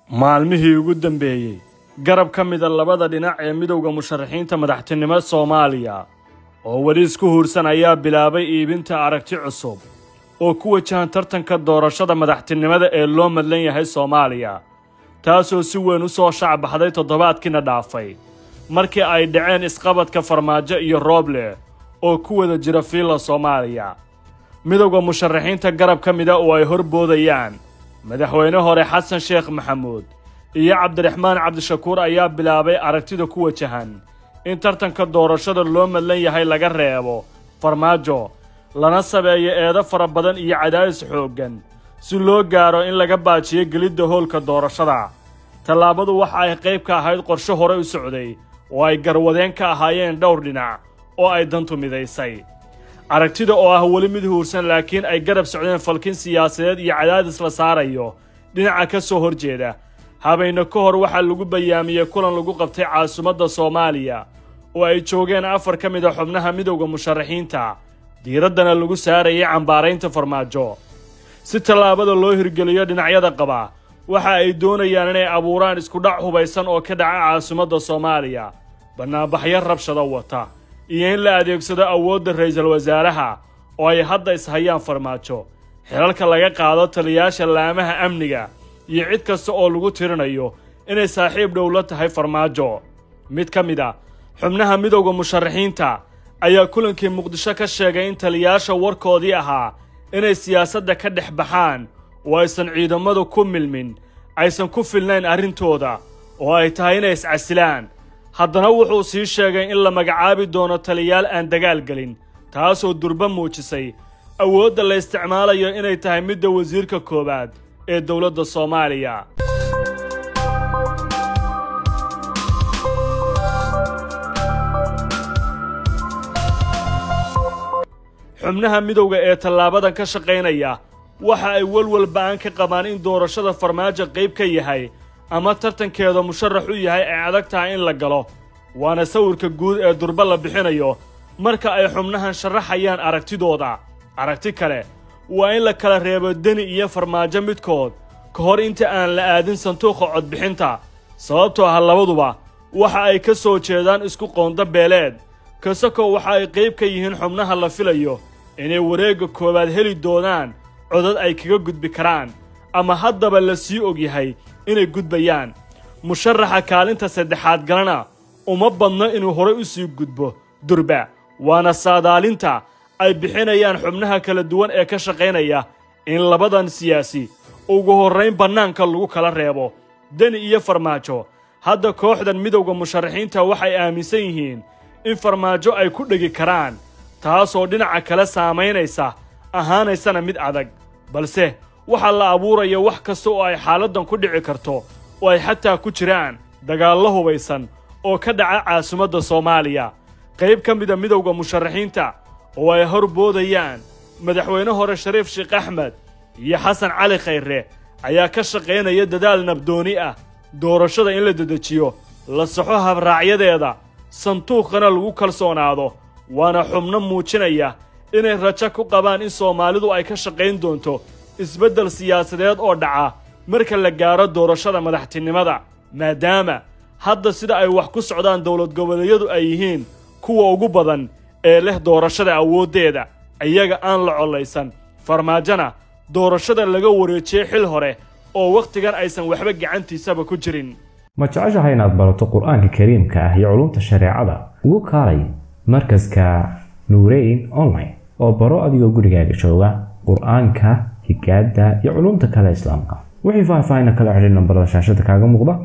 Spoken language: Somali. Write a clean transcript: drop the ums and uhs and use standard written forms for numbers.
Maalmihii ugu dambeeyey garab ka mida labada dhinac ee midowga musharaxiinta madaxtinimo Soomaaliya oo weli isku huursan ayaa bilaabay iibinta aragti cusub oo ku wajahan tartanka doorashada madaxtinimada ee loo madlan yahay Soomaaliya, taasoo si weyn u soo shacbaxday toddobaadkiina dhaafay markii ay dhaceen isqabadka Farmaajo iyo Rooble oo ku wada jira fiila Soomaaliya. Midowga musharaxiinta garab ka mida oo ay horboodayaan madaxweyne hore Xasan Sheekh Maxamuud iyo Cabdiraxmaan Cabdishakuur ayaa bilaabay aragtida ku wajahan in tartanka doorashada loo madlan yahay laga reebo Farmaajo, lana sabeeyo eedo fara badan iyo cadaadis xooggan si loo gaaro in laga baajiyo gelidda hoolka doorashada. Tallaabadu waxa ay qayb ka ahayd qorshe hore u socday oo ay garwadeen ka ahaayeen dhowr dhinac oo ay dantu midaysay. Aragtida oo ah weli mid huursan laakiin ay garab socdeen falkin siyaasadeed iyo cadaadis la saarayo dhinaca ka soo horjeeda. Habayno ka hor waxaa lagu bayaamiyey kulan lagu qabtay caasimadda Soomaaliya oo ay joogeen afar ka mid ah xubnaha midowga musharaxiinta, diiraddana lagu saarayay cambaaraynta Farmaajo. Si tallaabada loo hirgeliyo dhinacyada qaba waxa ay doonayaan inay abuuraan isku dhac hubaysan oo ka dhaca caasimadda Soomaaliya, bannaanbaxyo rabshado wata, iyo in la adeegsado awoodda ra'iisul wasaaraha oo ay hadda ishayaan Farmaajo, xilalka laga qaado taliyayaasha laamaha amniga iyo cid kasta oo lagu tirinayo inay saaxiib dhow la tahay Farmaajo. Mid ka mid ah xubnaha midowga musharaxiinta ayaa kulankii Muqdisho ka sheegay in taliyayaasha warkoodii ahaa inay siyaasadda ka dhex baxaan oo aysan ciidamadu ku milmin, aysan ku filnayn arrintooda oo ay tahay inay iscasilaan. Haddana wuxuu sii sheegay in la magacaabi doono taliyaal aan dagaal gelin, taasoo durba muujisay awoodda la isticmaalayo inay tahay midda wasiirka koowaad ee dowladda Soomaaliya. Xubnaha midowga ee tallaabadan ka shaqaynaya waxa ay walwal ba'an ka qabaan in doorashada Farmaajo qayb ka yahay ama tartankeeda musharax u yahay ay adag tahay in la galo, waana sawirka guud ee durba la bixinayo marka ay xubnahan sharaxayaan aragtidooda. Aragti kale waa in la kala reebo Deni iyo Farmaajo midkood ka hor inta aan la aadin sanduuqa codbixinta, sababtoo ah labaduba waxa ay ka soo jeedaan isku qoonda beeleed. Kasako waxa ay qayb ka yihiin xubnaha la filayo inay wareegga koowaad heli doonaan codad ay kaga gudbi karaan ama haddaba la sii og yahay inay gudbayaan. Musharaxa kaalinta saddexaad galana uma badno inuu horay u sii gudbo durba, waana saadaalinta ay bixinayaan xubnaha kala duwan ee ka shaqaynaya in labadan siyaasi ugu horrayn bannaanka lagu kala reebo Deni iyo Farmaajo. Hadda kooxdan midowga musharaxiinta waxay aaminsan yihiin in Farmaajo ay ku dhegi karaan, taasoo dhinaca kale saamaynaysa ahaanaysana mid adag, balse waxaa la abuuraya wax kasta oo ay xaaladdan ku dhici karto oo ay xataa ku jiraan dagaallo hubaysan oo ka dhaca caasimadda Soomaaliya. Qayb ka mida midowga musharaxiinta oo ay horboodayaan madaxweyne hore Shariif Sheekh Axmed iyo Xasan Cali Khayre ayaa ka shaqaynaya dadaal nabdooni ah, doorashada in la dedejiyo, la saxo habraacyadeeda, sanduuqana lagu kalsoonaado, waana xubno muujinaya inay rajo ku qabaan in Soomaalidu ay ka shaqayn doonto isbeddel siyaasadeed oo dhaca marka la gaaro doorashada madaxtinimada, maadaama hadda sida ay wax ku socdaan dowlad goboleedyadu ay yihiin kuwa ugu badan ee leh doorashada awooddeeda, iyaga aan la collaysan. Farmaajona doorashada laga wareejiyey xil hore oo wakhtigan aysan waxba gacantiisaba ku jirin. Ma jeceshahay inaad barato Qur-aanka Kariimka ah iyo culumta shareecada? Ugu kaalay markaska Nuureyn Online oo baro adigoo gurigaaga jooga Qur-aanka, higaada iyo culumta kale islaamka. Wixii faahfaahin kala xidhiidh nambarada shaashada kaaga muuqda.